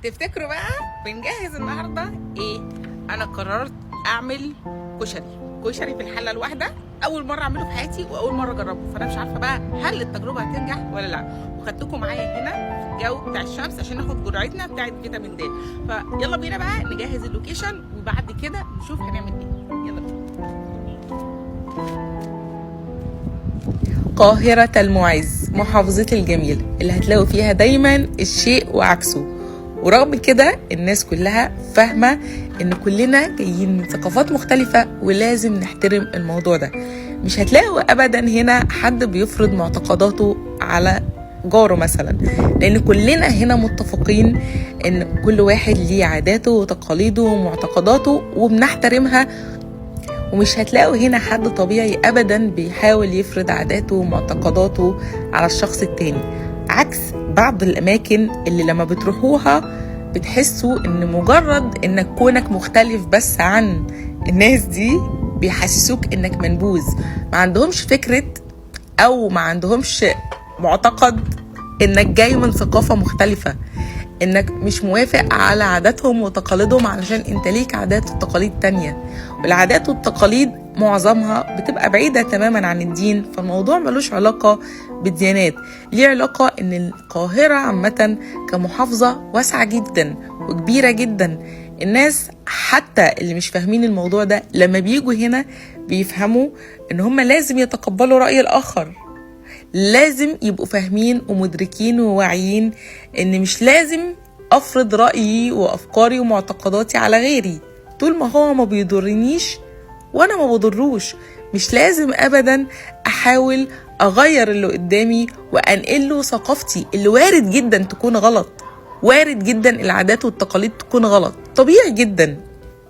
تفتكروا بقى بنجهز النهارده ايه؟ انا قررت اعمل كشري، كشري في الحلة الواحدة. اول مرة اعمله في حياتي واول مرة اجربه، فانا مش عارفه بقى هل التجربة هتنجح ولا لا. وخدتكم معايا هنا في الجو بتاع الشمس عشان ناخد جرعتنا بتاعه فيتامين د. فيلا بينا بقى نجهز ال location وبعد كده نشوف هنعمل ايه. يلا بينا. قاهرة المعز، محافظة الجميلة اللي هتلاقوا فيها دايما الشيء وعكسه، ورغم كده الناس كلها فاهمة ان كلنا جايين من ثقافات مختلفة ولازم نحترم الموضوع ده. مش هتلاقوا ابدا هنا حد بيفرض معتقداته على جاره مثلا، لان كلنا هنا متفقين ان كل واحد ليه عاداته وتقاليده ومعتقداته وبنحترمها. ومش هتلاقوا هنا حد طبيعي ابدا بيحاول يفرض عاداته ومعتقداته على الشخص التاني، عكس بعض الاماكن اللي لما بتروحوها بتحسوا ان مجرد انك كونك مختلف بس عن الناس دي بيحسسوك انك منبوذ. ما عندهمش فكرة او ما عندهمش معتقد انك جاي من ثقافة مختلفة، انك مش موافق على عاداتهم وتقاليدهم علشان انت ليك عادات وتقاليد تانية، والعادات والتقاليد معظمها بتبقى بعيدة تماما عن الدين. فالموضوع ملوش علاقة بالديانات، ليه علاقة ان القاهرة عامة كمحافظة واسعة جدا وكبيرة جدا. الناس حتى اللي مش فاهمين الموضوع ده لما بيجوا هنا بيفهموا ان هم لازم يتقبلوا رأي الآخر، لازم يبقوا فاهمين ومدركين وواعيين ان مش لازم افرض رأيي وافكاري ومعتقداتي على غيري طول ما هو ما بيضرنيش وانا ما بضروش. مش لازم ابدا احاول اغير اللي قدامي وانقله ثقافتي اللي وارد جدا تكون غلط، وارد جدا العادات والتقاليد تكون غلط، طبيعي جدا.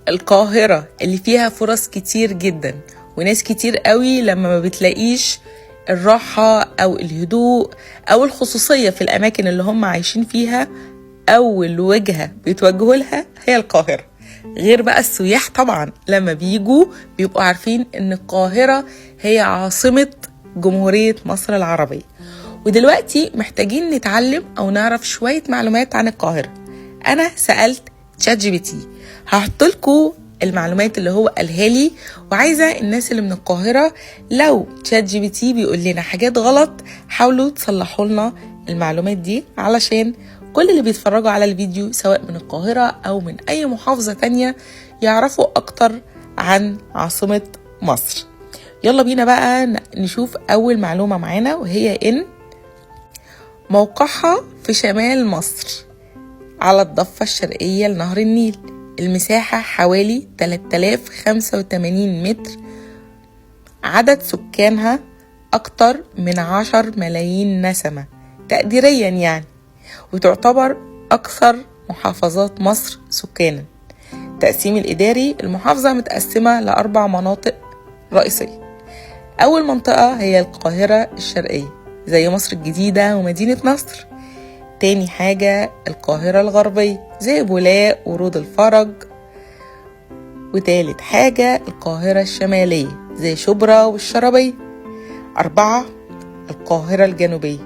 القاهرة اللي فيها فرص كتير جدا وناس كتير قوي لما ما بتلاقيش الراحة أو الهدوء أو الخصوصية في الأماكن اللي هم عايشين فيها، أول وجهة بيتوجهوا لها هي القاهرة. غير بقى السياح طبعا لما بيجوا بيبقوا عارفين إن القاهرة هي عاصمة جمهورية مصر العربية. ودلوقتي محتاجين نتعلم أو نعرف شوية معلومات عن القاهرة. أنا سألت ChatGPT، هحط لكم المعلومات اللي هو قالها لي، وعايزة الناس اللي من القاهرة لو ChatGPT بيقول لنا حاجات غلط حاولوا تصلحوا لنا المعلومات دي، علشان كل اللي بيتفرجوا على الفيديو سواء من القاهرة أو من أي محافظة تانية يعرفوا أكتر عن عاصمة مصر. يلا بينا بقى نشوف أول معلومة معانا، وهي إن موقعها في شمال مصر على الضفة الشرقية لنهر النيل، المساحة حوالي 3085 متر، عدد سكانها أكتر من 10 ملايين نسمة تقديريا يعني، وتعتبر أكثر محافظات مصر سكانا. التقسيم الإداري، المحافظة متقسمة ل4 مناطق رئيسية. أول منطقة هي القاهرة الشرقية زي مصر الجديدة ومدينة نصر. تاني حاجة القاهرة الغربية زي بولاق ورود الفرج. وتالت حاجة القاهرة الشمالية زي شبرا والشرابية. 4 القاهرة الجنوبية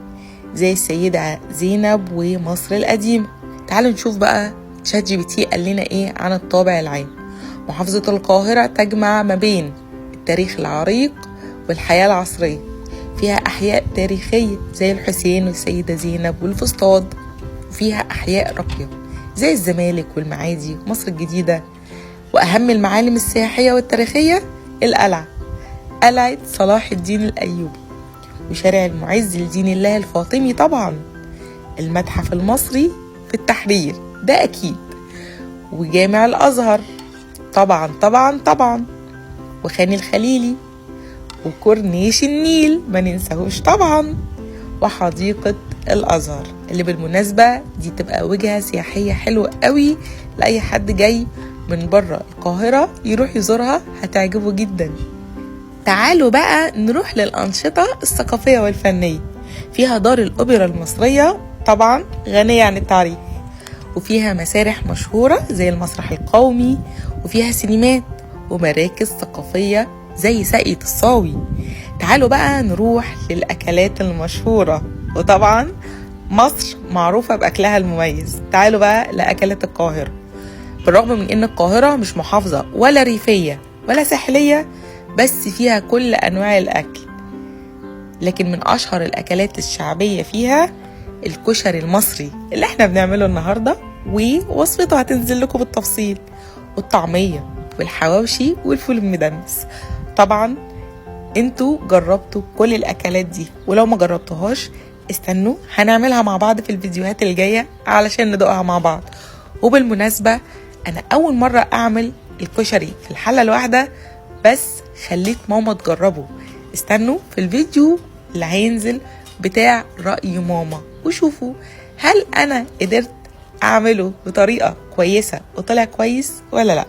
زي السيدة زينب ومصر القديمة. تعالوا نشوف بقى ChatGPT قال لنا ايه عن الطابع العام. محافظة القاهرة تجمع ما بين التاريخ العريق والحياة العصرية، فيها أحياء تاريخية زي الحسين والسيدة زينب والفسطاط، وفيها أحياء راقية زي الزمالك والمعادي ومصر الجديدة. وأهم المعالم السياحية والتاريخية القلعة، قلعة صلاح الدين الأيوبي، وشارع المعز لدين الله الفاطمي طبعا، المتحف المصري في التحرير ده أكيد، وجامع الأزهر طبعا طبعا طبعا، وخان الخليلي، وكورنيش النيل ما ننساهوش طبعا، وحديقة الأزهر اللي بالمناسبة دي تبقى وجهة سياحية حلوة قوي لأي حد جاي من بره القاهرة يروح يزورها، هتعجبه جدا. تعالوا بقى نروح للأنشطة الثقافية والفنية. فيها دار الأوبرا المصرية طبعا غنية عن التعريف، وفيها مسارح مشهورة زي المسرح القومي، وفيها سينمات ومراكز ثقافية زي ساقية الصاوي. تعالوا بقى نروح للأكلات المشهورة، وطبعا مصر معروفة بأكلها المميز. تعالوا بقى لأكلة القاهرة. بالرغم من إن القاهرة مش محافظة ولا ريفية ولا ساحلية، بس فيها كل أنواع الأكل، لكن من أشهر الأكلات الشعبية فيها الكشري المصري اللي احنا بنعمله النهاردة، ووصفته هتنزل لكم بالتفصيل، والطعمية والحواوشي والفول المدمس. طبعا انتوا جربتوا كل الأكلات دي، ولو ما جربتوهاش استنوا هنعملها مع بعض في الفيديوهات الجاية علشان ندوقها مع بعض. وبالمناسبة أنا أول مرة أعمل الكشري في الحلة الواحدة، بس خليت ماما تجربه. استنوا في الفيديو اللي هينزل بتاع رأي ماما وشوفوا هل أنا قدرت أعمله بطريقة كويسة وطلع كويس ولا لأ.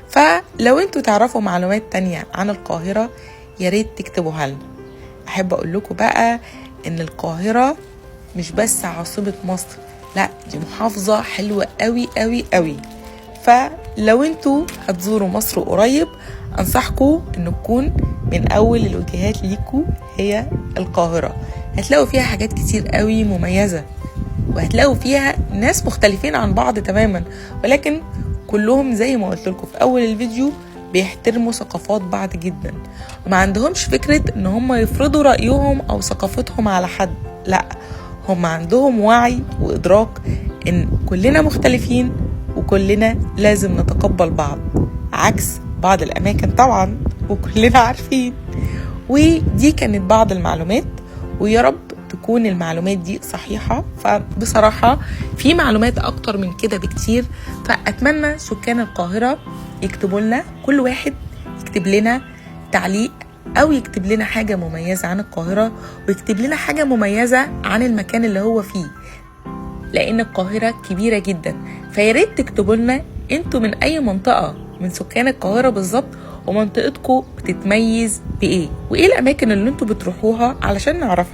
فلو انتوا تعرفوا معلومات تانية عن القاهرة ياريت تكتبوها لنا. أحب أقول لكم بقى إن القاهرة مش بس عاصمة مصر، لا دي محافظة حلوة قوي قوي قوي. فلو انتوا هتزوروا مصر قريب أنصحكم إن تكون من أول الوجهات ليكوا هي القاهرة. هتلاقوا فيها حاجات كتير قوي مميزة، وهتلاقوا فيها ناس مختلفين عن بعض تماما، ولكن كلهم زي ما قلت لكم في أول الفيديو بيحترموا ثقافات بعض جدا، وما عندهمش فكرة ان هم يفرضوا رأيهم او ثقافتهم على حد. لا، هم عندهم وعي وإدراك ان كلنا مختلفين وكلنا لازم نتقبل بعض، عكس بعض الأماكن طبعا وكلنا عارفين. ودي كانت بعض المعلومات، ويا رب تكون المعلومات دي صحيحة. فبصراحة في معلومات أكتر من كده بكتير، فأتمنى سكان القاهرة يكتبوا لنا، كل واحد يكتب لنا تعليق أو يكتب لنا حاجة مميزة عن القاهرة، ويكتب لنا حاجة مميزة عن المكان اللي هو فيه، لأن القاهرة كبيرة جدا. فياريت تكتبوا لنا انتوا من أي منطقة من سكان القاهرة بالظبط، ومنطقتكم بتتميز بإيه، وإيه الأماكن اللي انتوا بتروحوها علشان نعرفها.